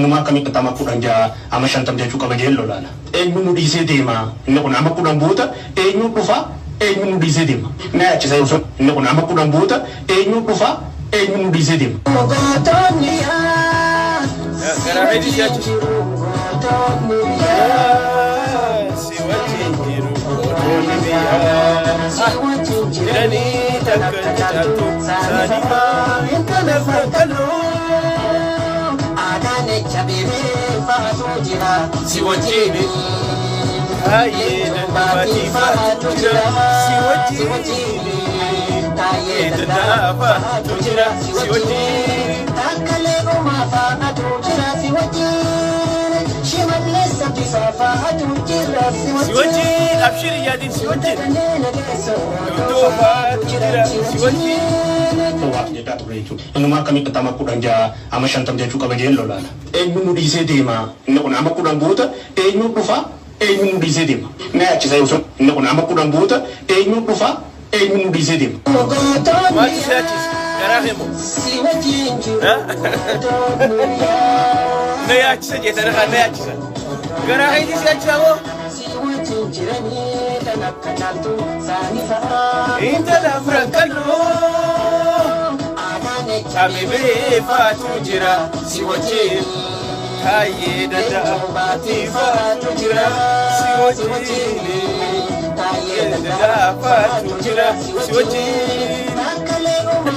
Innumaa akkamitti ama 16 ama 50 jechuu qaba jeen lolaala. Eenyu nu dhiisee deema? Inni kun ama 10 booda eenyu dhufa? Eenyu nu dhiisee deema? Na yaachisa yoo inni kun ama 10 booda eenyu dhufa? Eenyu nu dhiisee deema? Garaa keetii si yaachisa. Si wajjin jiru gootonni biyyaa. Jiranii takka caaltu saanii intala farqaloo. Si wajjin taayee dandaatii faatu jira. Si wajjin taayee dandaafaatu jira. Si wajjin. Si wajjin abshir yaadin si wajjin. Dudduubaatu jira si wajjin. Waaf jedhaa ture jechuudha. Innumaa akkamitti ama 16 ama 50 jechuu qaba jeen lolaala. Eenyu nu dhiisee deema? Inni kun ama 10 booda eenyu dhufa? Eenyu nu dhiisee deema? Na yaachisa yoo inni kun ama 10 booda eenyu dhufa? Eenyu nu dhiisee deema? Maaltu si yaachisa? Garaa kee moo? Na yaachisa jeetanii kan na yaachisa. Garaa keetii si yaachisa moo? Intala Frankaloo. Ame beefaatu jira si wajjin. Taayee danda'a baatiifaatu jira si wajjin. Taayee danda'afaatu jira si wajjin.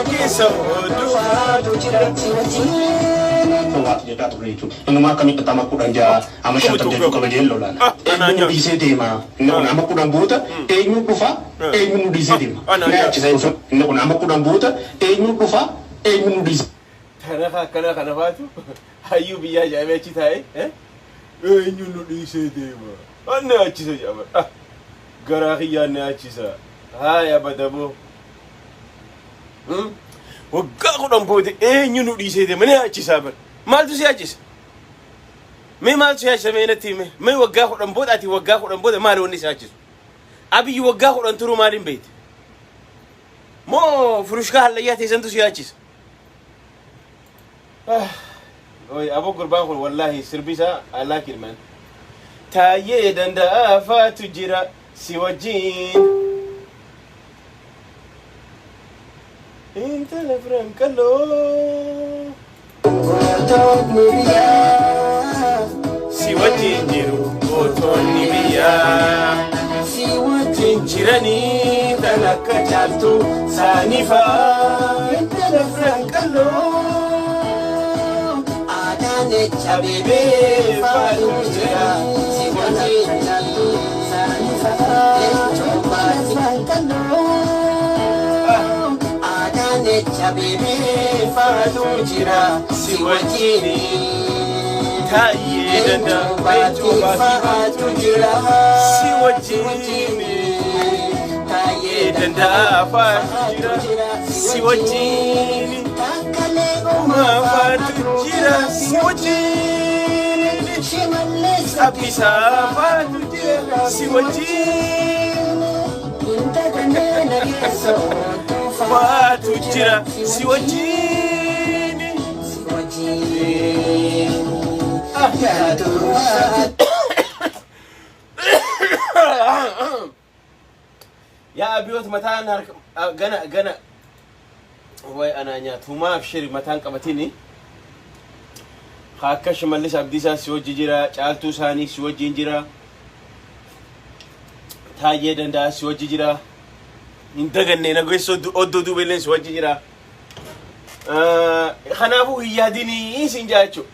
Keessa oduufaatu jira si wajjin. Waaf jedhaa ture jechuudha. Innumaa akkamitti ama 16 ama 50 jechuu qaba jeen lolaala. Eenyu nu dhiisee deema? Inni kun ama 10 booda eenyu dhufa? Eenyu nu dhiisee deema? Na yaachisa yoo inni kun ama 10 booda eenyu dhufa? Eenyu nu dhiisee Tana akkana kana faatu hayyuu biyyaa jedhamee achi taa'ee eenyu nu dhiisee deema? Na yaachisa jedhama. Garaa kiyyaan na yaachisa. Haaya badaboo. Waggaa 10 booda eenyu nu dhiisee deema? Na yaachisaa bara. Maaltu si yaachisa? Mee maaltu si yaachisa mee natti hime? Mee waggaa 10 booda ati waggaa 10 booda maali wanni si yaachisu? Abiyyi waggaa 10 turuu maaliin beekte? Moo furushkaa hallayyaa teessantu si yaachisa? Oy, aboo gurbaan kun wallaahi sirbi isaa I like it man. Taayee danda'aafaatu jira si wajjin. Intala Frankaloo. Si wajjin jiru gootonni biyyaa. Si wajjin jiranii tan akka caaltu saanifaa. Intala Frankaloo. Abebee faatu jira si wajjin. Faatu jira si wajjin. Taayee danda'a faatu jira si wajjin. Taayee danda'a faatu jira si wajjin. Faatu jira si wajjin. Abbisaa faatu jira si wajjin. Faatu jira si wajjin. Yaa abiyoot mataan harka gana gana way anaa nyaatu humaa abshiri mataan qabatini. Akka Shimallis Abdiisaa si wajji jira, Caaltuu isaanii si wajjin jira, Taayyee Danda'a si wajji jira. Hin daganne nageessoo oddoo duubeelleen si wajji jira. Kanaafuu hin yaadinii siin jaa jechuudha.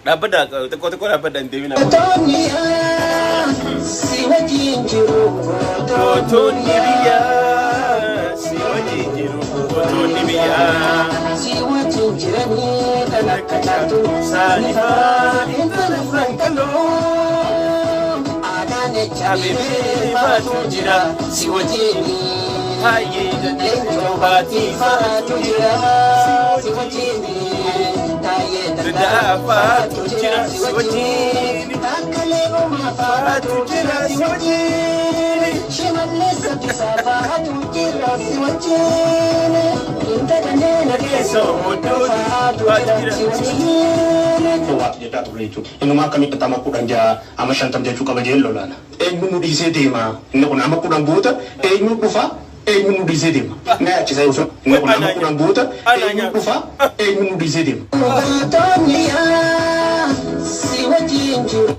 Dhaabbadha xiqqoo xiqqoo dhaabbadha hin deemina. Gootonni biyyaa si wajjin jiru. Gootonni biyyaa. Saanifaa intala Frankaloo. Abebee faatu jira si wajjin. Taayyee dandeettuu baatii faatu jira si wajjin. Danda'a faatu jira si wajjin. Faatu jira si wajjin. Balleessa baatu jira si wajjin. Hin dagannee na keessoo faatu jira si wajjin. Waatu jechaa turre jechuudha. Innumaa akkamitti ama 16 ama 50 jechuu qaba jeen lolaala. Eenyu nu dhiisee deema? Inni kun ama 10 guuta, eenyu dhufa, eenyu nu dhiisee deema? Na yaachisa yoo inni kun ama 10 guuta, eenyu dhufa, eenyu nu dhiisee deema? Baatonni yaa si wajjin jiru.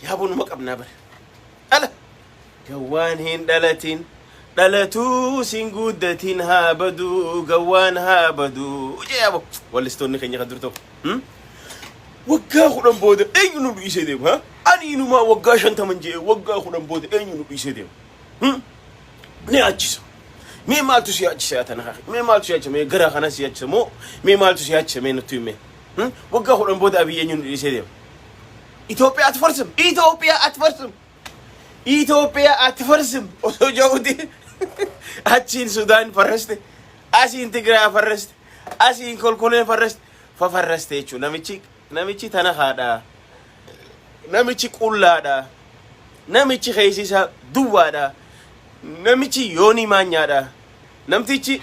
Yaaboo numa qabnaa bara. Ala gawwaan hin dhalatin dhalatuu sin guddatin haa baduu, gawwaan haa baduu jee yaaboo wallistoonni keenya kan dur tokko. Waggaa 10 booda eenyu nu dhiisee deema? Ha? Ani inumaa waggaa 50 jee, waggaa 10 booda eenyu nu dhiisee deema? Ni yaachisa. Mee maaltu si yaachisa yaa tana kake? Mee maaltu si yaachisa? Mee gara kana si yaachisa moo mee maaltu si yaachisa, mee nutti himi? Waggaa 10 booda Abiyyi eenyu nu dhiisee deema? Itoophiyaa አትፈርስም። ኢትዮጵያ አትፈርስም። ኢትዮጵያ አትፈርስም። Osoo jedhuuti achiin Sudaan farraste, asiin Tigraay farraste, asiin Kolkoleen farraste, fafarraste jechuudha. Namichi tana haadha. Namichi qullaadha. Namichi keessi isaa duwwaadha. Namichi yoonii maanyaadha. Namtichi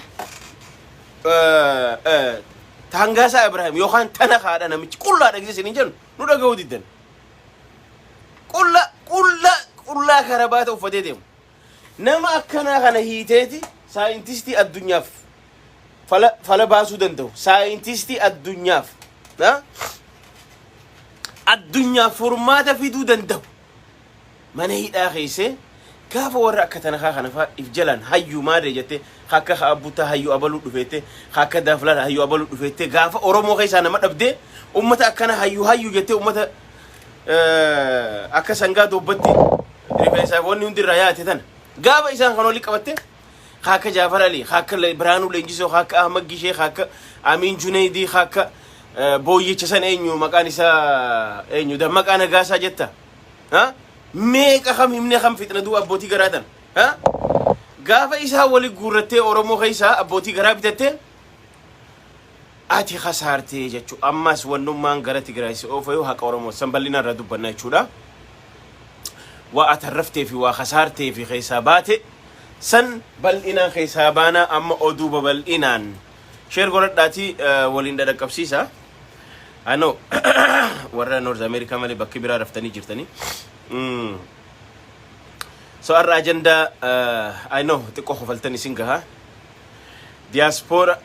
Taangaasaa Ibrahim yookaan tana haadha, namichi qullaadha gisee isin jennu nu dhaga'uu diddan. Qulla qulla qullaa karabaata uffatee deemu. Nama akkanaa kana hiiteeti saayintistii addunyaaf fala baasuu danda'u. Saayintistii addunyaaf addunyaaf furmaata fiduu danda'u. Mana hidhaa keessee gaafa warra akka tanakaa kana fa'aa if jalaan hayyuu maadee jettee, akka abbuttaa hayyuu abaluu dhufeette, akka daaflaan hayyuu abaluu dhufeette, gaafa Oromoo keessaa nama dhabdee ummata akkana hayyuu hayyuu jettee, ummata akka sangaa dubbatti rifeensaaf wanni hundi irraa yaate tana gaafa isaan kan olii qabatte, akka Jaafar Ali, akka Biraanuu Leenjisoo, akka Ahmad Gishee, akka Amiin Juneydii, akka booyyicha san eenyu maqaan isaa eenyu, Dammaqaa Nagaasaa jetta. Meeqa kam himne kam fixna duuba abbootii garaa tan. Gaafa isaa wali guurrattee Oromoo keessaa abbootii garaa bitattee ati kasaartee jechuudha. Ammas wannummaan gara Tigraay si oofa haqa Oromoo san bal'inaan irraa dubbanna jechuudha. Waa atarraftee fi waa kasaartee fi keessaa baate san bal'inaan keessaa baanaa, amma oduu babal'inaan share godhadhaatii waliin dhadhaqqabsiisa. Ano warra North America malee bakki biraa raftanii jirtanii. So har'a ajandaa I know xiqqoo kofaltan isin gaha. Diyaaspoora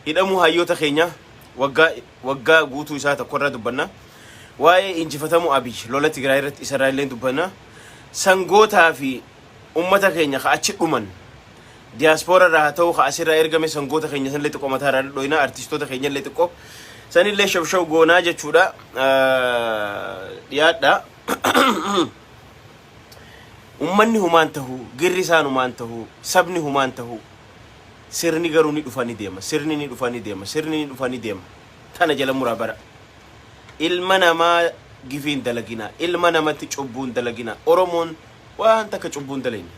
hidhamuu hayyoota keenya waggaa waggaa guutuu isaa tokko irraa dubbanna. Waa'ee injifatamuu Abiy lola Tigraay irratti isarraa illee dubbanna. Sangootaa fi ummata keenya ka achi dhuman diyaaspoora irraa haa ta'u ka asirraa ergame, sangoota keenya sanillee xiqqoo mataa irraa dhidhoyna, artistoota keenya illee xiqqoo sanillee shabshaw goonaa jechuudha. Dhiyaadha. Ummanni humaan tahuu, girri isaan humaan tahuu, sabni humaan tahuu, sirni garuu ni dhufa ni deema, sirni ni dhufa ni deema, sirni ni dhufa ni deema. Tana jala muraa bara. Ilma namaa gifiin dalaginaa, ilma namatti cubbuun dalaginaa. Oromoon waan takka cubbuun dalayne.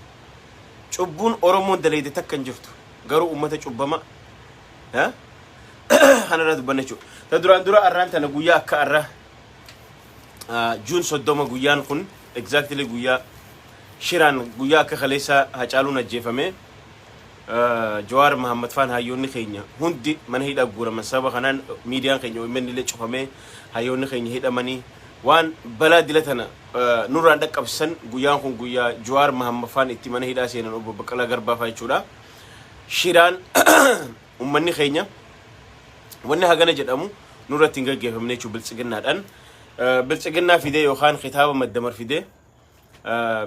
Cubbuun Oromoon dalayde takka hin jirtu. Garuu ummata cubbama kanarraa dubbanna jechuudha. Ta duraan dura arraan tana guyyaa akka arra June 30, guyyaan kun exactly guyyaa shiraan guyyaa akka kaleessa Hacaaluun ajjeefame, Jawaar Mahammad faan hayyoonni keenya hundi mana hidhaa guuraman. Sababa kanaan miidiyaan keenya OMN illee cufamee, hayyoonni keenya hidhamanii waan balaa dila tana nurraan dhaqqabsisan. Guyyaan kun guyyaa Jawaar Mahammad faan itti mana hidhaa seenan, obbo Baqqalaa Garbaa faa jechuudha. Shiraan ummanni keenya wanni hagana jedhamu nurratti hin gaggeeffamne jechuudha biltsiginnaadhaan. Biltsiginnaa fidee yookaan kitaaba maddamar fidee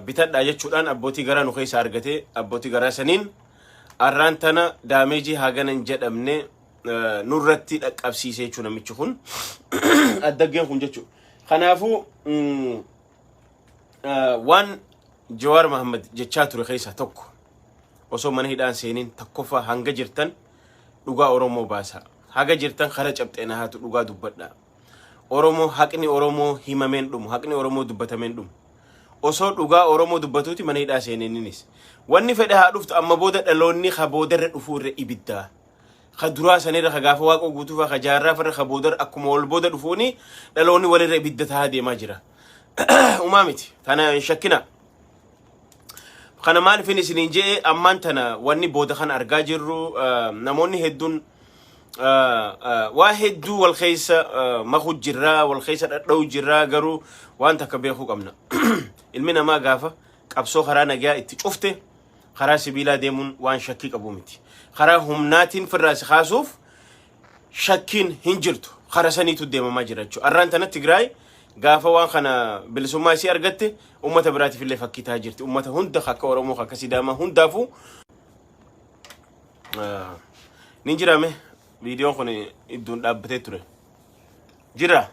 bitadhaa jechuudhaan abbootii garaa nu keessa argatee, abbootii garaa saniin arraan tana damage hagana hin jedhamne nurratti dhaqqabsiise jechuudha namichi kun, addaggeen kun jechuudha. Kanaafuu waan Jawaar Mahammad jechaa ture keessaa tokko osoo mana hidhaan seeniin tokkoffaa, hanga jirtan dhugaa Oromoo baasa. Haga jirtan kara cabxeen haatu dhugaa dubbadha. Oromoo haqni Oromoo himameen dhumu, haqni Oromoo dubbatameen dhumu. Osoo dhugaa Oromoo dubbatuuti mana hidhaa seeneenis. Wanni fedhe haa dhuftu, amma booda dhaloonni ka boodarra dhufuu irra ibiddaa. Ka duraa sanirra, ka gaafa Waaqoo guutuu fa'aa, ka jaarraa farra, ka boodarra akkuma wal booda dhufuuni dhaloonni walirra ibidda tahaa deemaa jira. Umaa miti. Tana hin shakkina. Kana maaliifin isiniin je'e? Ammaan tana wanni booda kana argaa jirru, namoonni hedduun waa hedduu wal keessa makuu jirraa, wal keessa dhadha'u jirraa. Garuu waan takka beekuu qabna. Ilmi namaa gaafa qabsoo karaa nagaa itti cufte, karaa sibiilaa deemuun waan shakkii qabu miti. Karaa humnaatiin firraa si kaasuuf shakkiin hin jirtu. Karaa saniitu deemamaa jira jechuudha. Arraan tana Tigraay gaafa waan kana bilisummaa isii argatte, uummata biraatiif illee fakkii ta'aa jirti. Uummata hunda, akka Oromoo, akka Sidaamaa hundaafuu ni jirame. Viidiyoon kun iddoon dhaabbatee ture. Jira.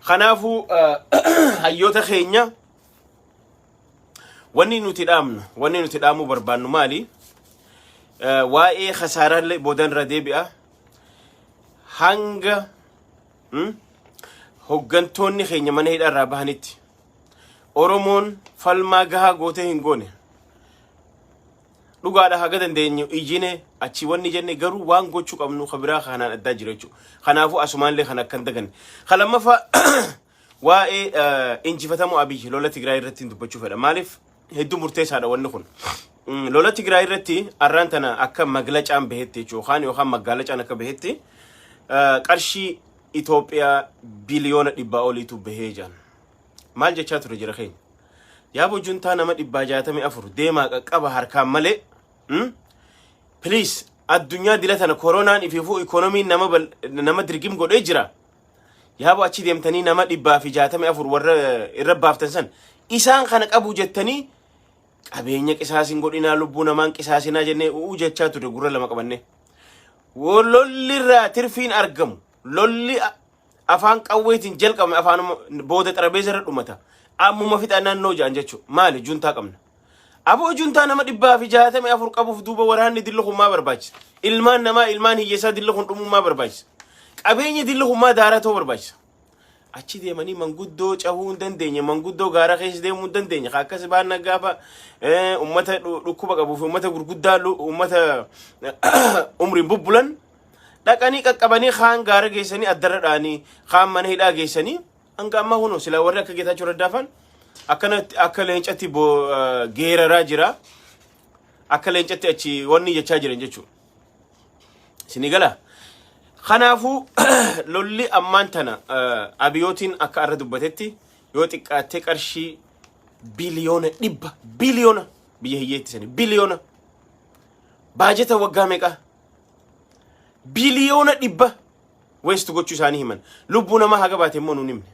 Kanaafuu hayyoota keenya, wanni nuti dhaamnu, wanni nuti dhaamuu barbaannu maali? Waa'ee kasaaraallee boodan irra deebi'a. Hanga hoggantoonni keenya mana hidhaa irraa bahanitti Oromoon falmaa gahaa gootee hin goone. Dhugaadha, haga dandeenyu ijine achi wanni jenne, garuu waan gochuu qabnu ka biraa kanaan addaa jira jechuudha. Kanaafuu asumaallee kan akka hin daganne. Ka lammaffaa, waa'ee injifatamuu Abiyyi lola Tigraay irratti dubbachuu fedha. Maaliif hedduu murteessaadha wanni kun? Lola Tigraay irratti arraan tana akka maglacaan bahetti jechuudha, yookaan magaalacaan akka bahetti, qarshii Itoophiyaa biliyoona 100 oliitu bahee jiran. Maal jechaa ture jira keenya? Yaaboo, juntaa nama 164 deemaa qaqqaba harkaan malee. Please, addunyaa dila tana koronaan ifiifuu ikoonomiin nama nama dirgim godhee jira. Yaaboo, achi deemtanii nama 164 warra irra baaftan san isaan kana qabu jettanii qabeenya qisaasin godhinaa, lubbuu namaan qisaasinaa jennee u'uu jechaa ture gurra lama qabanne. Lolli irraa tirfiin argamu, lolli afaan qawweetiin jalqabame afaan booda xarabeeza irra dhumata. Ammuma fixa naannoo jedhan jechuudha. Maali juntaa qabna? Aboo, juntaa nama 164 qabuuf duuba waraanni dilli kun maa barbaachisa? Ilmaan namaa, ilmaan hiyyeessaa dilli kun dhumuu maa barbaachisa? Qabeenya dilli kun maa daaraa ta'uu barbaachisa? Achi deemanii manguddoo cahuu hin dandeenye, manguddoo gaara keessa deemuu hin dandeenye. Akkas baanna gaafa ummata dhukkuba qabuu fi ummata gurguddaa, ummata umriin bubbulan dhaqanii qaqqabanii, kaan gaara geessanii addarra dha'anii, kaan mana hidhaa geessanii, hanga ammaa kunoo silaa warri akka Geetaachoo Raddaa faan akkanatti akka leencatti geeraraa jira. Akka leencatti achi wanni jechaa jiran jechuudha. Isinii galaa? Kanaafuu lolli ammaan tana abiyootiin akka arra dubbatetti yoo xiqqaattee qarshii biliyoona 100, biliyoona biyya hiyyeetti sani biliyoona baajeta waggaa meeqa, biliyoona 100 waste gochuu isaanii himan. Lubbuu namaa haga baate immoo nuun himne.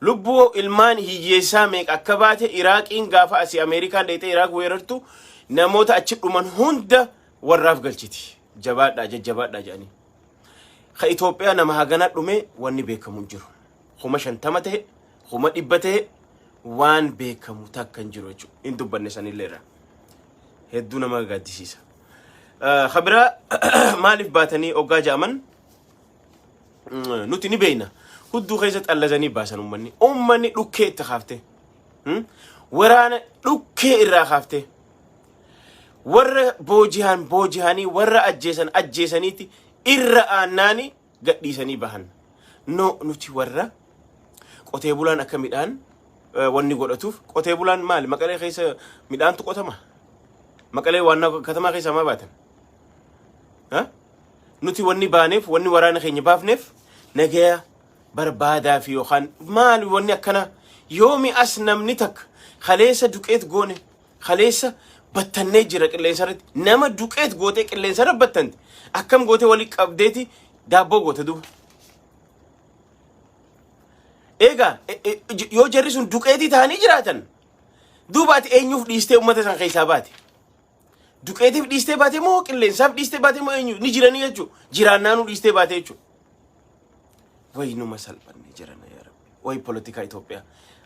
Lubbuu ilmaan hiyyeessaa meeqa akka baate, Iraaqiin gaafa asii Ameerikaan dheexee Iraaq weerartu namoota achi dhuman hunda warraaf galchiti. Jabaadhaa, jajjabaadhaa jedhanii. Ka Itoophiyaa nama hagana dhume wanni beekamu hin jiru. 50,000 ta'e, 100,000 ta'e, waan beekamu takka hin jiru jechuudha. Hin dubbanne sanillee irraa. Hedduu nama gaddisiisa. Ka biraa, maaliif baatanii oggaa ja'aman, nuti ni beeyna. Hudduu keessa xallazanii baasan uummanni. Uummanni dhukkee itti kaafte. Waraana dhukkee irraa kaafte. Warra booji'an boojihanii, warra ajjeesan ajjeesaniiti irra aannaani gadhiisanii bahan. No, nuti warra qotee bulaan akka midhaan wanni godhatuuf. Qotee bulaan maali? Maqalee keessa midhaantu qotama. Maqalee waan katamaa keessa maa baatan? Nuti wanni baaneef, wanni waraana keenya baafneef nagaya barbaadaa fi yookaan maali wanni akkana? Yoomi as namni takka kaleessa duqeet goone, kaleessa battannee jira qilleensa irratti. Nama duqeet gootee qilleensa irra battante akkam gootee walii qabdeeti daabboo goote duuba? Egaa yoo jarri sun duqeetii ta'anii jiraatan, duuba ati eenyuuf dhiistee uummata san keessaa baate? Duqeetiif dhiistee baate moo qilleensaaf dhiistee baate moo eenyu ni jiranii jechuudha? Jiraannaanuu dhiistee baate jechuudha. Wayi numa salphanne jirana, yaa Rabbi. Wayi polotikaa Itoophiyaa.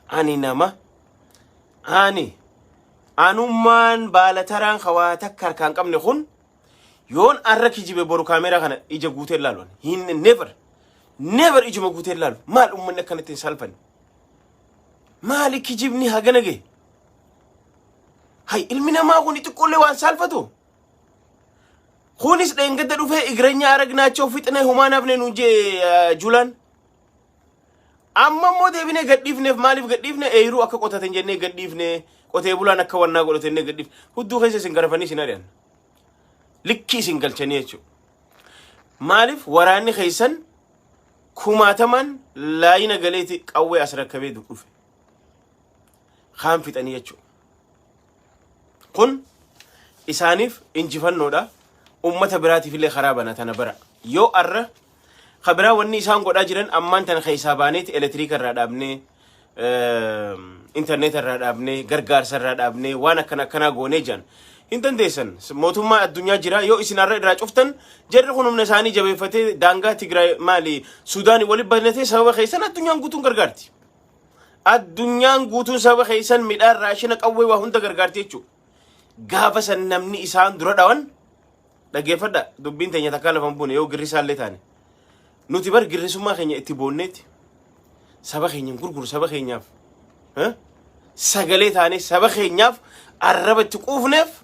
Ani nama ani anummaan baala taraan hawaa takka harkaan qabne kun yoon arra kijibe, boru kaameeraa kana ija guutee ilaalu. Hin never never ijuma guutee ilaalu. Maal uummanni akkanatti hin salphanne? Maali kijibni hagana gahe? Hay, ilmi namaa kun xiqqoollee waan saalfatu. Kunis dheengadda dhufee እግረኛ አረግናቸው fixne humaan hafne nuun jee Julaan. Amma immoo deebinee gadhiifneef. Maaliif gadhiifne? Eeruu akka qotatan jennee gadhiifne. Qotee bulaan akka wannaa godhate inni gadhiif hudduu keessa isin garafanii isin ari'an. Likkii isin galchanii jechuudha. Maaliif waraanni keessan kumaatamaan laayina galeeti qawwee as rakkabee dhufe. Kaan fixanii jechuudha. Kun isaaniif injifannoodha. Uummata biraatiif illee karaa bana tana bara. Yoo arra kabiraa wanni isaan godhaa jiran ammaan tana keessaa baaneeti elektiriika irraa dhaabnee, intarneeta irraa dhaabnee, gargaarsa irraa dhaabnee, waan akkana akkanaa goonee jiran hin dandeessan. Mootummaa addunyaa jira. Yoo isin har'a irraa cuftan, jarri kun humna isaanii jabeeffatee daangaa Tigraay maali Suudaanii walitti banatee sababa keessan addunyaan guutuun gargaarti. Addunyaan guutuun sababa keessan midhaan, raashina, qawwee, waa hunda gargaarti jechuudha. Gaafa san namni isaan dura dhawan, dhaggeeffadha, dubbiin teenya takkaa lafa hin buune. Yoo girrisaallee taane, nuti bar girrisummaa keenya itti boonneeti saba keenya hin gurguru. Saba keenyaaf sagalee taane, saba keenyaaf arraba itti quufneef,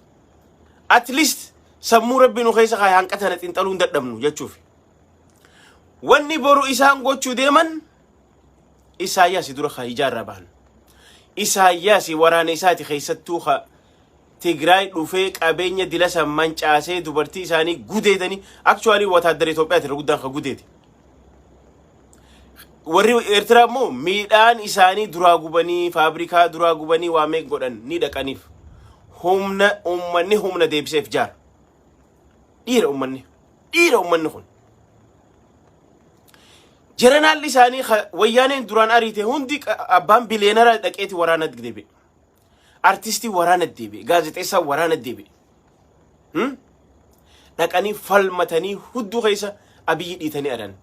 at least sammuu rabbi nu keessa kaayee hanqa tana xiinxaluu hin dadhabnu jechuuf. Wanni boru isaan gochuu deeman, Isaayyaas dura ka ijaarraa bahan. Isaayyaas waraana isaati keessattuu ka Tigraay dhufee qabeenya dilasa mancaasee dubartii isaanii gudeedanii. Actually wataaddara Itoophiyaati irra guddaan ka gudeede. Warri Eertiraa immoo miidhaan isaanii duraa gubanii, faabrikaa duraa gubanii, waa meeqa godhan ni dhaqaniif. Humna uummanni humna deebiseef jaara. Dhiira uummanni. Dhiira uummanni kun. Jeranaalli isaanii wayyaaneen duraan ariite hundi abbaan biliyeenara dhaqeeti waraana deebi'e. Artistii waraana deebi'e. Gaazexeessaan waraana deebi'e. Dhaqanii falmatanii hudduu keessa Abiyyi dhiitanii adan.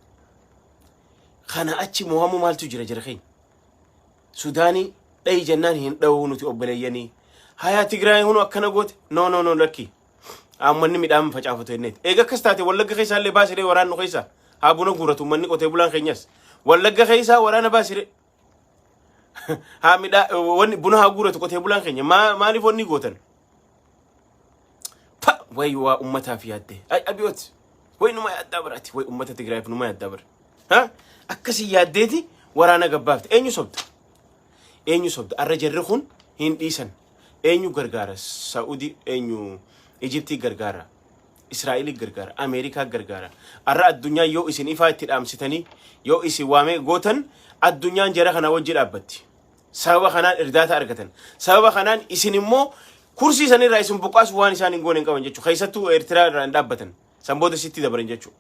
Kana achi mo'amuu maaltu jira jira keenya? Sudaanii dhayi jennaan hin dha'uu, nuti obboleeyyanii. Hayaa, Tigraay hunu akkana goote, no, no, no, lakki. Uummanni midhaan facaafatu jenneeti. Eega akkas taate Wallagga keessaa illee baasiree waraannu keessaa haa buna guuratu uummanni qotee bulaan keenyas. Wallagga keessaa waraana baasiree. Haa midhaa wanni buna haa guuratu qotee bulaan keenya. Maaliif wanni gootan? Pa way waa ummataaf yaadde. Ay abiyoot. Way numa yaaddaa biraati. Way ummata Tigraayiif numa yaaddaa bira. Ha? Akkasii yaaddeeti waraana gabbaafte. Eenyu sobda? Eenyu sobda? Arra jarri kun hin dhiisan. Eenyu gargaara? Saa'udii eenyu? Ijiptii gargaara. Israa'elii gargaara. Ameerikaa gargaara. Arra addunyaa yoo isin ifaa itti dhaamsitanii, yoo isin waamee gootan, addunyaan jara kana wajji dhaabbatti. Sababa kanaan irdaata argatan. Sababa kanaan isin immoo kursii sanirraa isin buqqaasu waan isaan hin goone hin qaban jechuudha. Keessattuu Eertiraa irraa hin dhaabbatan. San booda sitti dabaran jechuudha.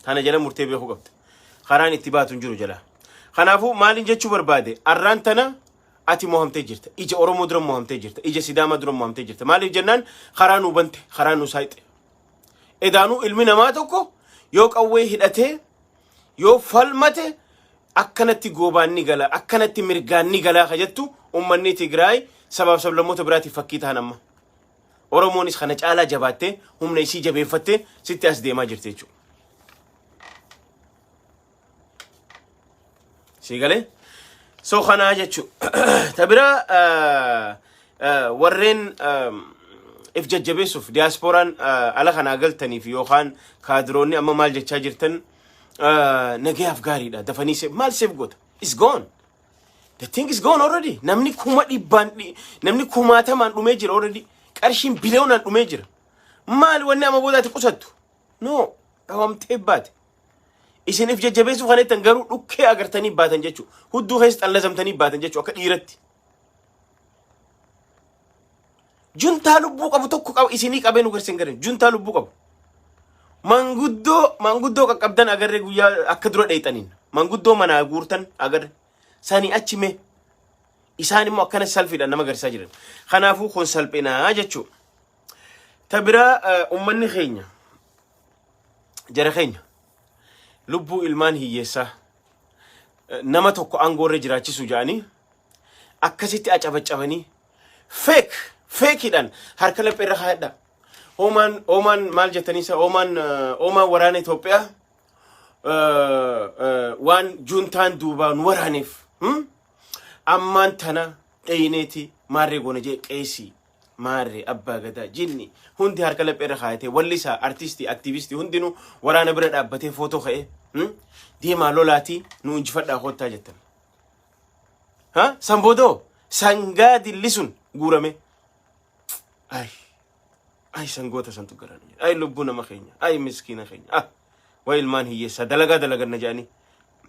Kana jala murtee beekuu qabda. Karaan itti baatu hin jiru jala. Kanaafuu maaliin jechuu barbaade, arraan tana ati mohamtee jirta. Ija Oromoo dura mohamtee jirta. Ija Sidaamaa dura mohamtee jirta. Maaliif jennaan karaa nuu bante, karaa nuu saayixe. Edaanuu ilmi namaa tokko yoo qawwee hidhatee yoo falmate akkanatti goobaan ni gala, akkanatti mirgaan ni galaa ka jettu, uummanni Tigraay sabaaf sablammoota biraatiif fakkii ta'an amma. Oromoonis kana caalaa jabaattee humna isii jabeeffattee sitti as deemaa jirti jechuudha. Sii galee? So kanaa jechuudha. Ta biraa, warreen if jajjabeessuuf diyaaspooraan ala kanaa galtaniif yookaan kaadiroonni amma maal jechaa jirtan, nagayaaf gaariidha. Dafanii save maal save goota? It's gone. The thing is gone already. Namni 100,000, namni kumaatamaan dhumee jira already. Qarshiin biliyoonaan dhumee jira. Maali wanni amma boodaati qusattu? No, dhawamtee baate. Isin if jajjabeessuuf kan jettan garuu dhukkee agartanii baatan jechuudha. Hudduu keessa xallazamtanii baatan jechuudha akka dhiiratti. Juntaa lubbuu qabu tokko qabu isinii qabee nu garsiin garin juntaa lubbuu qabu. Manguddoo qaqqabdan agarree guyyaa akka dura dheexaniin manguddoo manaa guurtan agarre sanii achi mee isaan immoo akkana salphiidhaan nama garsiisaa jiran. Kanaafuu kun salphinaa jechuudha. Ta biraa, uummanni keenya, jara keenya, lubbuu ilmaan hiyyeessaa nama tokko aangoo irra jiraachisuu jedhanii akkasitti acabacabanii fake fakeiidhaan harka laphee irra kaayadha. Hoomaan maal jettanii isa hoomaan waraana Itoophiyaa waan juntaan duubaan waraaneef ammaan tana dheeyneeti maarree goona jee qeesii, maarree abbaa gadaa, jinni hundi harka laphee irra kaayatee, wallisaa, artistii, aktiivistii hundinuu waraana bira dhaabbatee footoo ka'ee, deemaa lolaatii nu injifadhaa koottaa jettan. Ha? San boodoo sangaa dilli sun guurame. Ay. Ay sangoota santu garaa nu nyaata. Ay lubbuu nama keenya. Ay miskiina keenya. Ah. Way ilmaan hiyyeessaa dalagaa dalaganna jedhanii.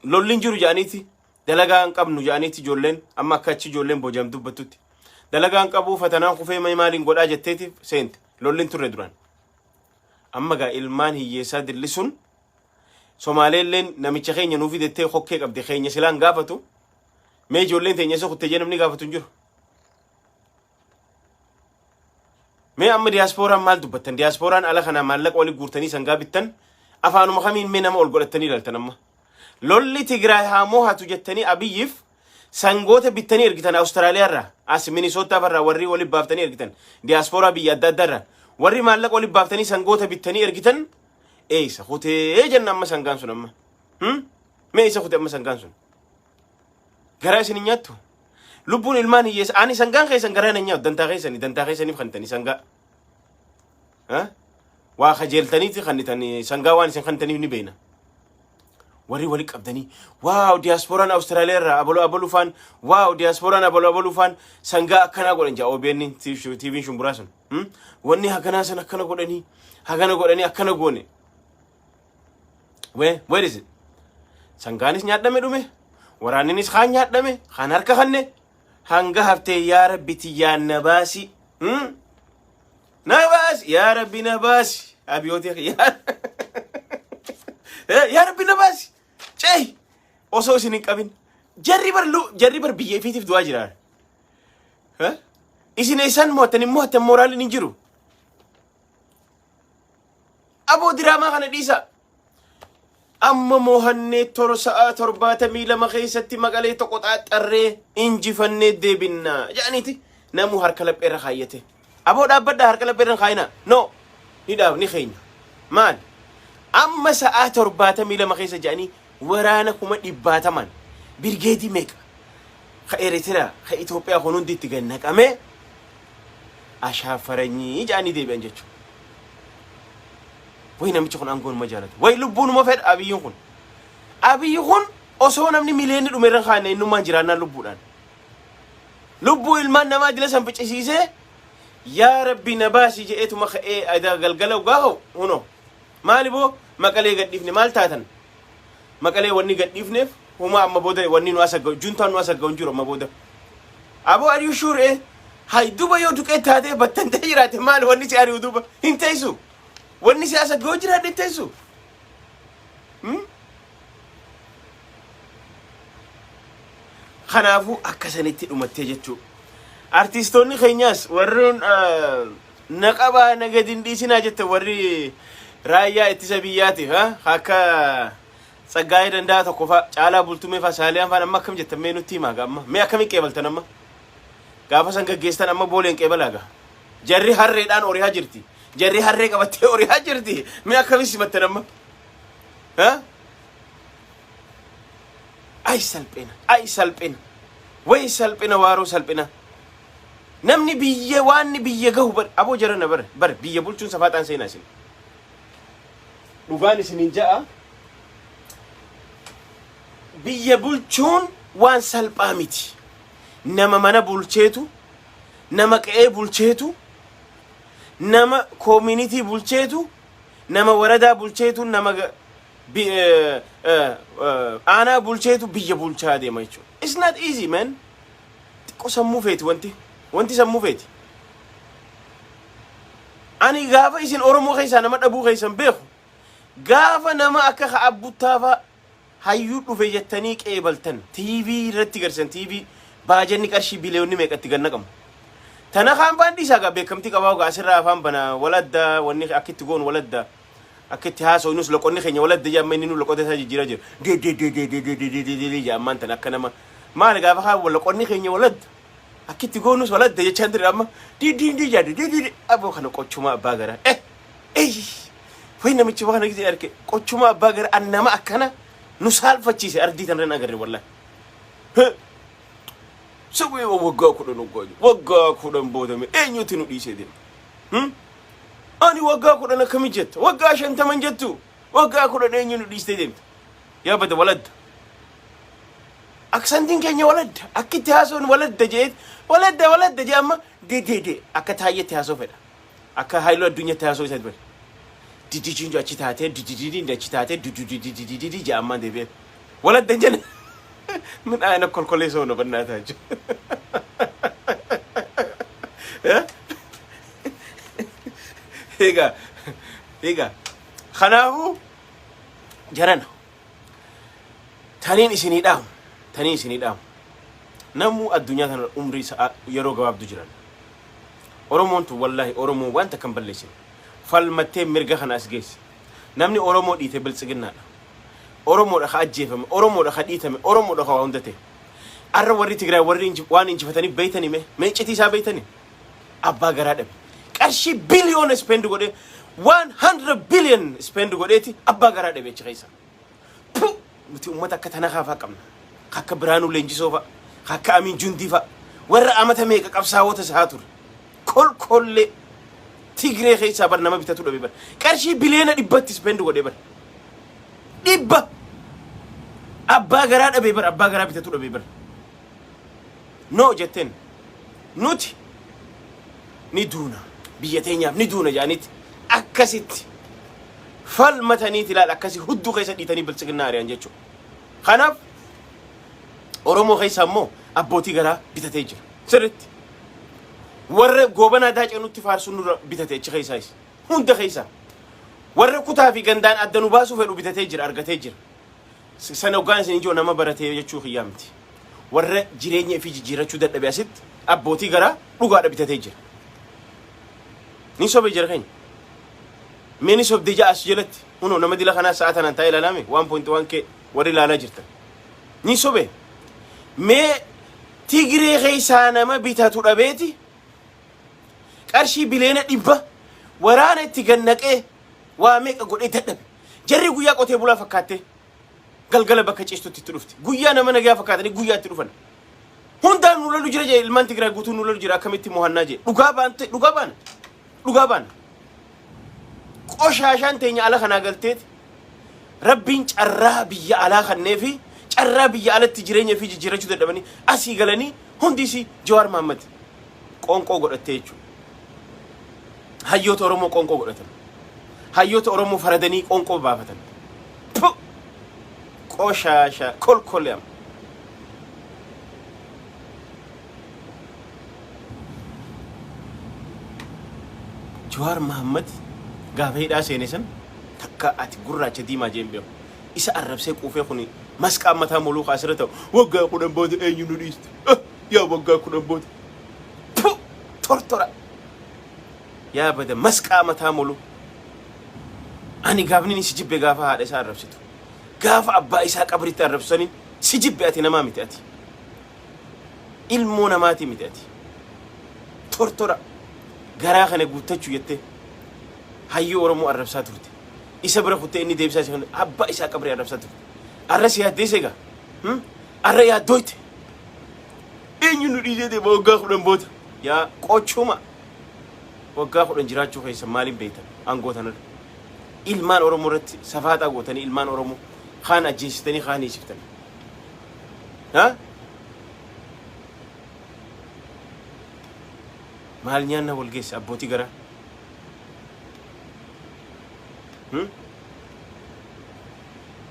Lolli hin jiru jedhaniiti. Dalagaa hin qabnu jedhaniiti ijoolleen amma akka achi ijoolleen booji'am dubbattutti. Dalagaa hin qabuu fatanaan kufee may maaliin godhaa jetteeti seente. Lolli hin turre duraan. Amma gaa ilmaan hiyyeessaa dilli sun Somaaleelleen namicha keenya nuu fidettee kokkee qabdi keenya silaan gaafatu. Mee ijoolleen teenya isa kutte jee namni gaafatu hin jiru. Mee amma diyaaspooraan maal dubbattan? Diyaaspooraan ala kanaa maallaqa wali guurtanii sangaa bittan afaanuma kamiin mee nama ol godhattanii ilaaltan amma? Lolli Tigraay haa moohatu jettanii Abiyyiif sangoota bittanii ergitan Awustiraaliyaa irraa as Minisootaa irraa warri wali baaftanii ergitan diyaaspooraa biyya adda addaa irraa warri maallaqa wali baaftanii sangoota bittanii ergitan eessa kutee jenna amma sangaan sun amma? Mee eessa kute amma sangaan sun? Garaa isin hin nyaattu? Lubbuun ilmaan hiyyeessa ani sangaan keessan garaa hin nyaatu dantaa keessanii dantaa keessaniif kantanii sangaa. Ha? Waa kajeeltaniiti kannitanii sangaa waan isin kantaniif ni beekna. Warri wali qabdanii waaw diyaaspooraan Awustiraaliyaa irraa abaluu abaluu faan waaw diyaaspooraan abaluu abaluu faan sangaa akkanaa godhan jaa OBN TV'n shumburaa sun. Wanni haganaa san akkana godhanii hagana godhanii akkana goone. Where is it? Sangaanis nyaadhame dhume. Waraanninis kaan nyaadhame, kaan harka kanne. Hanga haftee yaa Rabbi tiyyaan na baasi. Na baasi yaa Rabbi na baasi. Abiyooti yaa Rabbi na baasi. Cehi osoo isin hin qabin. Jarri bar biyya ifiitiif du'aa jira. Isin eessaan mo'attan hin mo'attan mooraaliin hin jiru. Aboo diraamaa kana dhiisaa. Amma moohannee tor sa'a 72 keessatti Maqalee tokko xaaxxarree injifannee deebinna jedhaniiti namuu harka lapheerra kaayyate. Aboo dhaabbadhaa harka lapheerra hin kaayinaa. No ni dhaab ni keenya. Maal? Amma sa'a 72 keessa jedhanii waraana kuma dhibbaatamaan birgeedii meeqa ka Eritiraa ka Itoophiyaa kun hundi itti gad naqamee ashaafaranyii jedhanii deebi'an jechuudha. Way namichi kun aangoo numa jaalata. Way lubbuu numa fedha Abiyyiin kun. Abiyyi kun osoo namni miliyoonni dhume irra kaanne innummaan jiraannaan lubbuudhaan. Lubbuu ilmaan namaa dila san ficcisiisee yaa rabbi na baasi je'eetuma ka'ee adaa galgala gaafa huno. Maali boo Maqalee gadhiifne maal taatan? Maqalee wanni gadhiifneef humaa amma booda wanni nu asagga juntaan nu asagga hin jiru amma booda. Aboo are you sure eh? Hay duba yoo duqee taatee battantee jiraate maali wanni si ari'u duba hin teessu. Wanni si asagga yoo jiraate hin teessu. Kanaafuu akka sanitti dhumattee jechuudha. Artistoonni keenyaas warreen na qabaa na gadi hin dhiisinaa jette warri raayyaa ittisa biyyaatiif akka Tsaggaayee Danda'a tokko fa'a Caalaa Bultumee fa'a Saaliyaan fa'a amma akkam jettan mee nutti himaa amma mee akkamiin qeebaltan amma gaafa san gaggeessitan amma booleen qeebalaa gaa jarri harreedhaan orihaa jirti jarri harree qabattee orihaa jirti mee akkamiin simattan amma ha ay salphina ay salphina way salphina waaroo salphina namni biyya waanni biyya gahu bar aboo jarana bar bar biyya bulchuun safaaxaan seenaa isin dhugaan isinin ja'a biyya bulchuun waan salphaa miti nama mana bulcheetu nama qe'ee bulcheetu nama community bulcheetu nama waradaa bulcheetu nama aanaa bulcheetu biyya bulchaa deema jechuudha. It's not easy, man. Xiqqoo sammuu feeti wanti sammuu feeti. Ani gaafa isin Oromoo keessaa nama dhabuu keessan beeku gaafa nama akka ka'a buttaafaa hayyuu dhufe jettanii qeebaltan TV irratti garsiisan TV baajanni qarshii biliyoonni meeqatti gad naqamu. Tana kaan baan dhiisaa gaa beekamtii qabaa gaa asirraa afaan bana waladda wanni akka itti goonu waladda akka itti haasofnus loqonni keenya waladda jee amma inni nu loqota isaa jijjiiraa jira. De de de de de de de de de de de jee ammaan tana akka nama maali gaafa kaan loqonni keenya waladda akka itti goonus waladda jechaan ture amma di di di jaadde di di di aboo kana qochuma abbaa garaa eh eh wayi namichi waan gisee arge qochuma abbaa garaa an nama akkana nu saalfachiise ardii tanarra hin agarre wallahi. Sawwee waggaa 10 waggaa jiru. Waggaa 10 boodame eenyutu nu dhiisee deema? Ani waggaa 10 akkami jetta? Waggaa 50 jettu? Waggaa 10 eenyu nu dhiistee deemta? Yaa bada waladda. Aksantiin keenya waladda akka itti haasa'uun waladda jeet waladda waladda jee amma dedeede akka taayyetti haasa'u fedha. Akka haayiluu addunyaatti haasa'u isa fedha. Didijiin achi taatee didididiin achi taatee dududididididi jee ammaan deebi'ee. Waladda hin jenne. Min ayina kolkolee ሰው ነው በእናታችሁ። Egaa egaa kanaafuu jarana taniin isinii dhaamu taniin isinii dhaamu namuu addunyaa tana umrii sa'a yeroo gabaabdu jiran Oromoon tun wallaahi Oromoon waan takka hin balleessine falmattee mirga kana as geesse namni Oromoo dhiite biltsiginnaadha Oromoodha ka ajjeefame Oromoodha ka dhiitame Oromoodha ka waa hunda ta'e arra warri Tigraay warri waan injifatanii beeytanii mee mee iccitii isaa beeytanii abbaa garaa dhabe qarshii biliyoona spend godhee 100 billion spend godheeti abbaa garaa dhabe achi keessa. Pu! Nuti uummata akka Tanakaa fa'aa qabna. Akka Biraanuu Leenjisoo fa'a. Akka Amiin Jundii fa'a. Warra amata meeqa qabsaa'ota isaa ture. Kolkollee Tigree keessaa bar nama bitatu dhabe bar. Qarshii biliyoona 100tti spend godhee bar. Dhibba! Abbaa garaa dhabe bar abbaa garaa bitatu dhabe bar. No jetteen nuti ni duuna biyya teenyaaf ni duuna jedhanitti akkasitti falmataniiti ilaal akkasi hudduu keessa dhiitanii biltsiginnaa ari'an jechuudha. Kanaaf Oromoo keessa immoo abbootii garaa bitatee jira. Sirriitti. Warra goobanaa daacee nutti faarsuun nurra bitate achi keessaayis. Hunda keessaa. Warra kutaa fi gandaan adda nu baasuu fedhu bitatee jira argatee jira. Sana hoggaan isin ijoo nama baratee jechuu kiyyaa miti. Warra jireenya ifii jijjiirrachuu dadhabe asitti abbootii garaa dhugaadha bitatee jira. Ni sobe jira keenya. Mee ni sobde ja'a as jalatti. Kunoo nama dila kanaa sa'a tanaan taa'ee ilaalaame 1.1K warri ilaalaa jirtan. Ni sobe. Mee Tigree keessaa nama bitatu dhabeeti qarshii 100 biliyoona waraana itti gannaqee waa meeqa godhee dadhabe. Jarri guyyaa qotee bulaa fakkaattee galgala bakka ciistutti itti dhufti. Guyyaa nama nagaa fakkaatanii guyyaa itti dhufan. Hundaan nu lolu jira jee ilmaan Tigraay guutuun nu lolu jira akkamitti mo'annaa jee. Dhugaa baante dhugaa baana. Dhugaa baana. Qoshaashaan teenya ala kanaa galteeti. Rabbiin carraa biyya alaa kannee fi carraa biyya alatti jireenya fi jijjiirrachuu dadhabanii asii galanii hundi isii Jawaar Mahaammad qoonqoo godhattee jechuudha. Hayyoota Oromoo qoonqoo godhatan. Hayyoota Oromoo faradanii qoonqoo baafatan. Puh! Qoshaasha kolkolee amma. Jawaar Mahaammad gaafa hidhaa seene san takka ati gurraacha diimaa jeen beeku. Isa arrabsee quufee kuni masqaan mataa moluu kaasirra ta'u waggaa 10 booda eenyu nu dhiiste? Ah, yaa waggaa 10 booda. Puh! Tortora. Yaa bada masqaa mataa moluu. Ani gaafni inni si jibbe gaafa haadha isaa arrabsitu. Gaafa abbaa isaa qabritti arrabsu saniin si jibbe ati namaa miti ati. Ilmoo namaatii miti ati. Tortora garaa kana guuttachuu jettee hayyuu Oromoo arrabsaa turte. Isa bira kuttee inni deebisaa isa abbaa isaa qabrii arrabsaa turte. Arra si yaaddeessa egaa. Arra yaaddooyte. Eenyu nu dhiisee deema waggaa 10 booda? Yaa qochuma. Waggaa 10 jiraachuu keessa maaliin beektan aangoo tanarra? Ilmaan Oromoo irratti safaaxaa gootanii ilmaan Oromoo kaan ajjeesitanii kaan hiisiftan. Ha? Maal nyaanna wal geesse abbootii garaa? Hmm?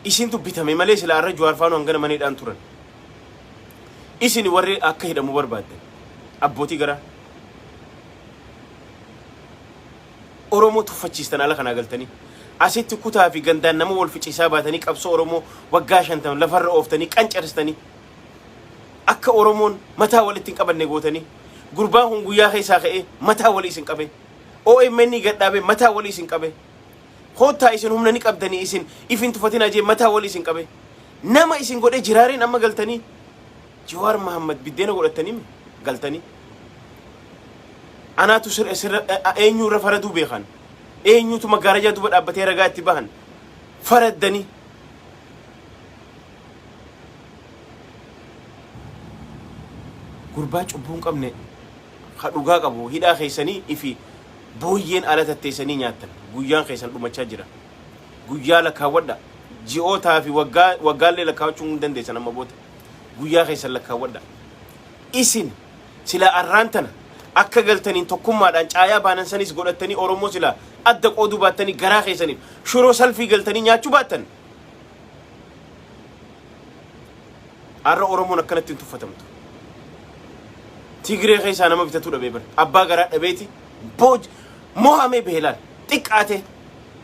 Isintu bitame malee sila arra Jawaar faanuu hangana mana hidhaan turan. Isin warri akka hidhamu barbaaddan abbootii garaa. Oromoo tuffachiistan ala kanaa galtanii. Asitti kutaa fi gandaan nama wal ficiisaa baatanii qabsoo Oromoo waggaa 50 lafarra ooftanii qancarsitanii akka Oromoon mataa walitti hin qabanne gootanii gurbaan kun guyyaa keessaa ka'ee mataa walii isin qabe. OMN gad dhaabee mataa walii isin qabe. Koottaa isin humna ni qabdanii isin if hin tuffatinaa jee mataa walii isin qabe. Nama isin godhee jiraareen amma galtanii Jawaar Mahammad biddeena godhattanii galtanii. Anaatu sirra sirra eenyu irra faraduu beekan. Eenyutu maggaarajaa duuba dhaabbatee ragaa itti bahan. Faraddanii. Gurbaa cubbuu hin qabne ka dhugaa qabu hidhaa keessanii ifi booyyeen ala tatteessanii nyaattan. Guyyaan keessan dhumachaa jira. Guyyaa lakkaawwadha. Ji'ootaa fi waggaa waggaallee lakkaawwachuu hin dandeessan amma booda. Guyyaa keessan lakkaawwadha. Isin silaa arraan tana akka galtaniin tokkummaadhaan caayaa baanan sanis godhattanii Oromoo silaa adda qooduu baattanii garaa keessaniif shuroo salfii galtanii nyaachuu baattan Har'a Oromoon akkanatti hin tuffatamtu. Tigree keessaa nama bitatuu dhabee bara. Abbaa garaa dhabeeti booj mo'amee bahe laal. Xiqqaate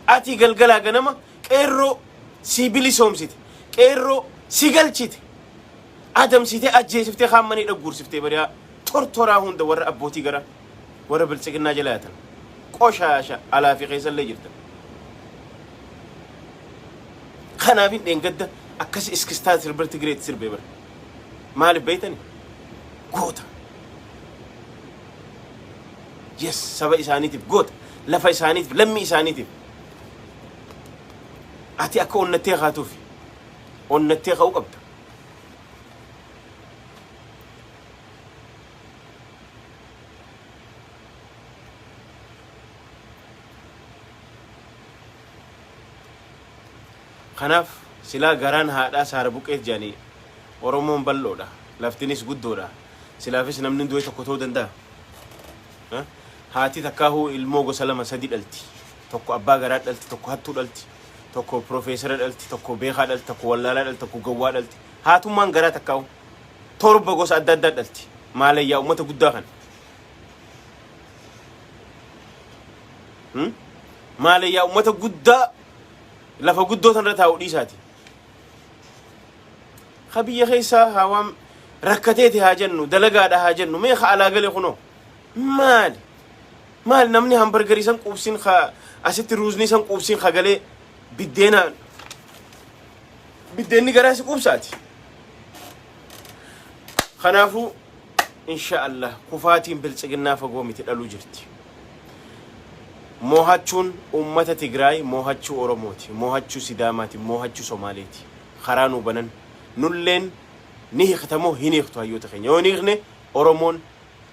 ati galgalaa ganama qeerroo si bilisoomsite qeerroo si galchite adamsite ajjeesiftee kaan manii dhagguursiftee bari'aa tortoraa hunda warra abbootii garaa warra biltsiginnaa jala yaatan qoshaasha alaa fi keessallee jirtan. Kanaafin dheengadda akkas iskistaa sirba Tigireetti sirbee bara. Maaliif beektani? Goota. Yes, saba isaaniitiif goota. Lafa isaaniitiif, lammii isaaniitiif. Ati akka onnattee kaatuuf onnattee ka'uu qabda. Kanaaf silaa garaan haadhaa saara buqqeet jedhanii Oromoon bal'oodha. Laftinis guddoodha. Silaafis namni du'e tokko ta'uu danda'a. Haati takkaahuu ilmoo gosa lama sadi dhalti. Tokko abbaa garaa dhalti, tokko hattuu dhalti, tokko piroofeesara dhalti, tokko beekaa dhalti, tokko wallaalaa dhalti, tokko gowwaa dhalti. Haatummaan garaa takkaahuu torba gosa adda addaa dhalti. Maalayyaa uummata guddaa kana. Maalayyaa uummata guddaa lafa guddoo tanarra taa'u dhiisaati. Ka biyya keessaa haa waan rakkateeti haa jennu dalagaadha haa jennu mee ka alaa gale kunoo maali maali namni hambargarii san quubsin ka asitti ruuznii san quubsin ka galee biddeena biddeenni garaa si quubsaati. Kanaafuu insha Allah kufaatiin biltsiginnaa fagoo miti dhaluu jirti. Moohachuun uummata Tigraay moohachuu Oromooti, moohachuu Sidaamaati, moohachuu Somaaleeti. Karaa nuu banan. Nulleen ni hiikta moo hin hiiktu hayyoota keenya. Yoo hin hiikne Oromoon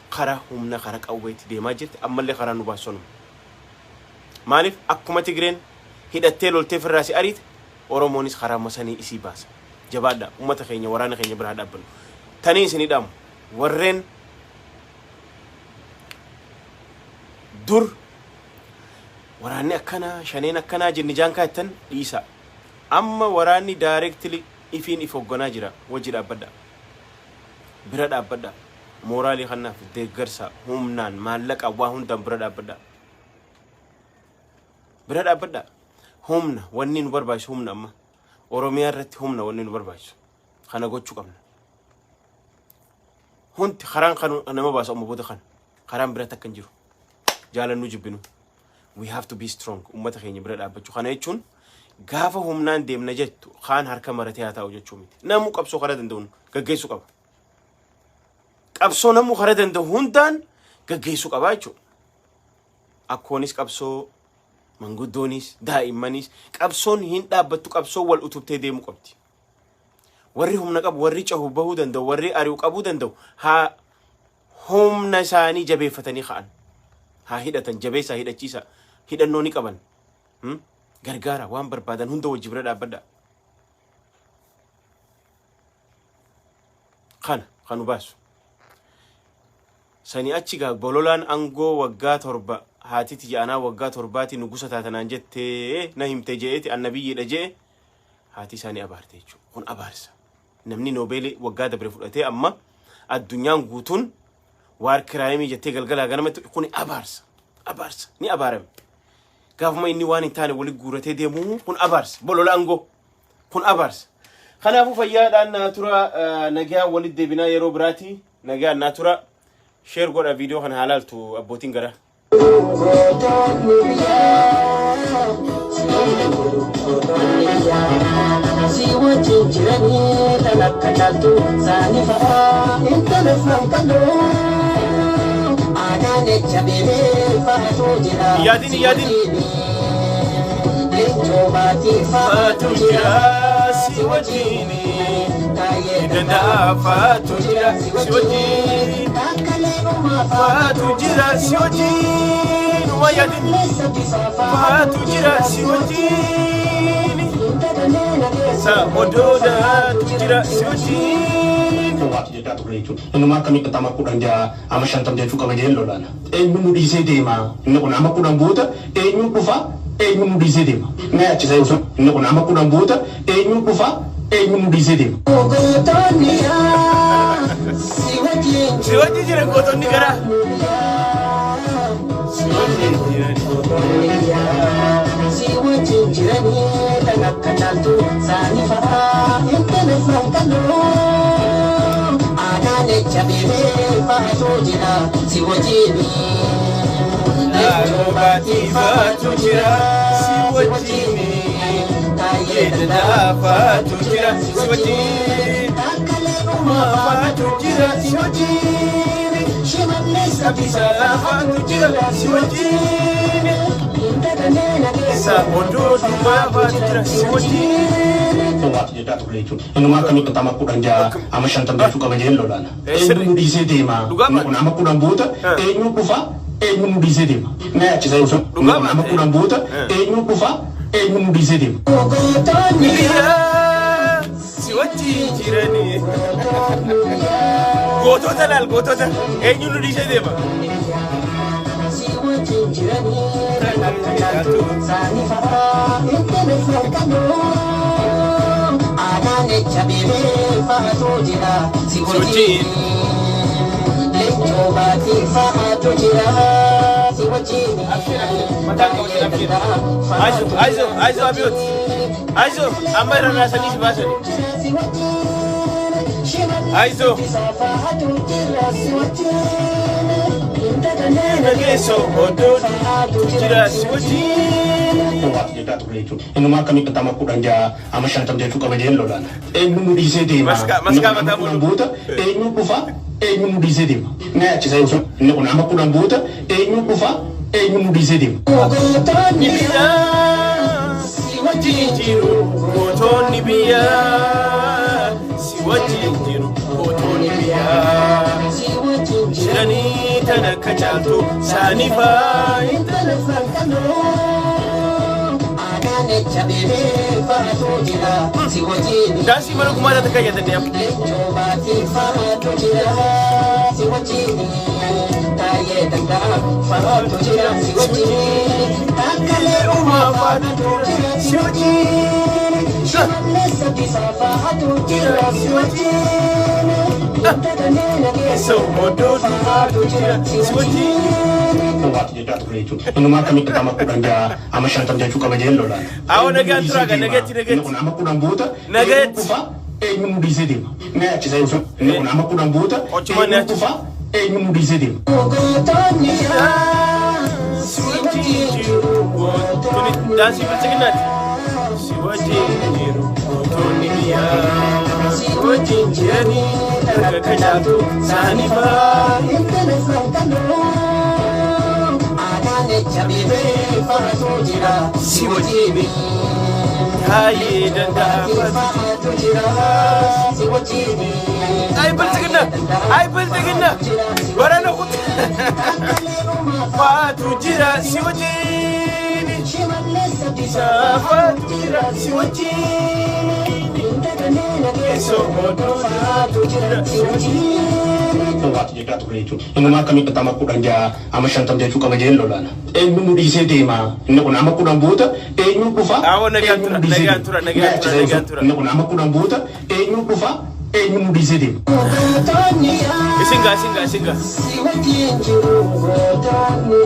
karaa humna karaa qawweetti deemaa jirti ammallee karaa nu baasu sanuma. Maaliif akkuma Tigreen hidhattee loltee firraa si ariite Oromoonis karaa sanii isii baasa. Jabaadhaa uummata keenya waraana keenya bira haa dhaabbannu. Tanii isinii dhaamu warreen dur waraanni akkanaa shaneen akkanaa jinni jaankaa jettan dhiisaa. Amma waraanni directly ifiin if hogganaa jira wajji dhaabbadhaa. Bira dhaabbadhaa. Mooraalii kannaaf deeggarsa humnaan maallaqaan waa hundaan bira dhaabbadhaa. Bira dhaabbadhaa. Humna wanni nu barbaachisu humna amma. Oromiyaa irratti humna wanni nu barbaachisu. Kana gochuu qabna. Hundi karaan kan nama baasa amma booda kana. Karaan bira takka hin jiru. Jaalannu jibbinu. We have to be strong. Uummata keenya bira dhaabbachuu. Kana jechuun gaafa humnaan deemna jettu kaan harka maratee haa taa'u jechuu miti. Namuu qabsoo karaa danda'uun gaggeessuu qaba. Qabsoo namuu karaa danda'u hundaan gaggeessuu qaba jechuudha. Akkoonis qabsoo manguddoonis daa'immanis qabsoon hin dhaabbattu qabsoo wal utubtee deemuu qabdi. Warri humna qabu warri cahu bahuu danda'u warri ari'u qabuu danda'u haa humna isaanii jabeeffatanii ka'an. Haa hidhatan jabeessaa hidhachiisa hidhannoo ni qaban. Gargaara waan barbaadan hunda wajji bira dhaabbadha. Kana kan nu baasu. Sanii achi gaa bololaan angoo waggaa torba haati tiyya anaa waggaa torbaati nugusa taatanaan jettee na himte je'eeti annabiyyiidha je'e haati isaa ni abaarte jechuudha. Kun abaarsa. Namni noobeelii waggaa dabre fudhatee amma addunyaan guutuun waar kiraayimii jettee galgalaa ganamatti kun abaarsa. Abaarsa. Ni abaarame. Gaafuma inni waan hin taane wali guuratee deemuu kun abaarsa. Bolola angoo. Kun abaarsa. Kanaafuu fayyaadhaan naa tura nagaa walitti deebinaa yeroo biraati. Nagaan naa tura. Share godha viidiyoo kana haa laaltu abbootiin garaa. Gootonni biyyaa si wajjin jiru gootonni biyyaa si wajjin jiranii tan akka caaltu saani fa'aa intala frankaloo aadaan echa beebee fa'atu jira Yaadin, si yaadin. wajjin leencoo baatii fa'atu Faatu jira jira si si wajjin wajjin. taayee Danda'a faatu jira si si wajjin wajjin. taakkalee uumaa Faatu jira si wajjin. Waa yaadin. Faatu jira si wajjin. Sa odoodaatu jira si wajjin. Waati jechaa turre jechuudha. Innumaa akkamitti ama 16 ama 50 jechuu qaba jeen lolaana. Eenyu nu dhiisee deema? Inni kun ama 10 booda eenyu dhufa? Eenyu nu dhiisee deema? Na yaachisa jechuudha. Inni kun ama 10 booda eenyu dhufa? Eenyu nu dhiisee deema? Gootonni yaa si wajjin Si wajjin jiran gootonni garaa. Si wajjin jiran. Si wajjin jiranii kan akka caaltu saanii fa'aa intala frankaloo aanaan echa beekee faatu jira si wajjin. Naannoo baatii faatu jira si wajjin. Yeedalaa faatu jira si wajjin. Takkalee uumaa Faatu jira si wajjin. Shimallis Abdiisaa faatu jira si wajjin. Isa oduu duubaa faatu jira si wajjin. Waati jechaa turre jechuudha. Innumaa akkamitti ama 16 ama 50 jechuu qaba jeen lolaana. Sirri. Eenyu nu dhiisee deema? Dhugaa Inni kun ama 10 booda eenyu dhufa? Eenyu nu dhiisee deema? Na yaachisa jechuudha. Inni Dhugaa kun ama 10 booda eenyu dhufa? Eenyu nu dhiisee deema? Gootonni Biyyaa si wajjin jiranii. Gootota laal gootota eenyu nu dhiisee deema? Si wajjin jiranii kan akka caaltu saanii fa'aa intala frankaloo aanaan echa beekee faatu jira si wajjin. Leencoo baatii faatu jira si wajjin. Mataan qabatin abshir. Aizo aizo aizo abiyot. Aizo amma irra raasanii si baasani. Si wajjin. Aizo. Faatu jira si wajjin. Nageessoo oduu jira si wajjin. Waati jechaa turre jechuudha. Innumaa akkamitti ama 16 ama 50 jechuu qaba jeen lolaana. Eenyu nu dhiisee deema? Maskaa Inni maskaa kun ama mataa 10 mulu. booda eenyu dhufa? Eenyu nu dhiisee deema? Na yaachisa jechuudha. Inni kun ama 10 booda eenyu dhufa? Eenyu nu dhiisee deema? Gootonni Biyyaa si wajjin jiru gootonni biyyaa si wajjin jiru gootonni biyyaa. Si wajjin Jiranii tan akka caaltu saanii faa. Intala frankaloo aanaan echa beekee faatu jira si wajjin. Daansii mana kumaa takka jedhanii amma. Leencoo baatii faatu jira si wajjin. Taayee danda'a faatu jira si wajjin. Takkalee uumaa faatu jira si wajjin. Shimallis Abdiisaa faatu jira si wajjin. Keessa oduu Faatu jira si si wajjin. Waati jechaa turre jechuudha. Innumaa akkamitti ama 16 ama 50 jechuu qaba jeen lolaana. Awwa Eenyu nu nagaan dhiisee turaa gaa deema? nagatti Inni nagatti. kun ama 10 booda eenyu Nagatti. dhufa? Eenyu nu dhiisee deema? Na yaachisa jechuudha. Inni kun ama 10 booda Qochumaan na eenyu yaachisa. dhufa? Eenyu nu dhiisee deema? Gootonni Si wajjin jiru gootonni daansii bilchiginnaati. Si wajjin jiru gootonni biyyaa. Si wajjin jiranii tan akka caaltu saanii faa. Intala frankaloo aanaan echa beekee faatu jira Si wajjin taayee danda'a faatu. Faatu jira si wajjin. Ay bilchiginna ay bilchiginna barana kutu. Faatu jira si wajjin. Shimallis Abdiisaa Faatu jira si wajjin. Keessa oduu faatu jira si wajjin. Waati jechaa turre jechuudha. Innumaa akkamitti ama 16 ama 50 jechuu qaba jeen lolaana. Eenyu nu dhiisee deema? Inni kun ama 10 booda eenyu dhufa? Awwa nagaan Eenyu tura nu dhiisee nagaan deema? tura Na nagaan tura yaachisa nagaan jechuudha. tura. Inni kun ama 10 booda eenyu dhufa? Eenyu nu dhiisee deema? Gootonni Isin gaa isin gaa isin gaa. si wajjin jiru gootonni.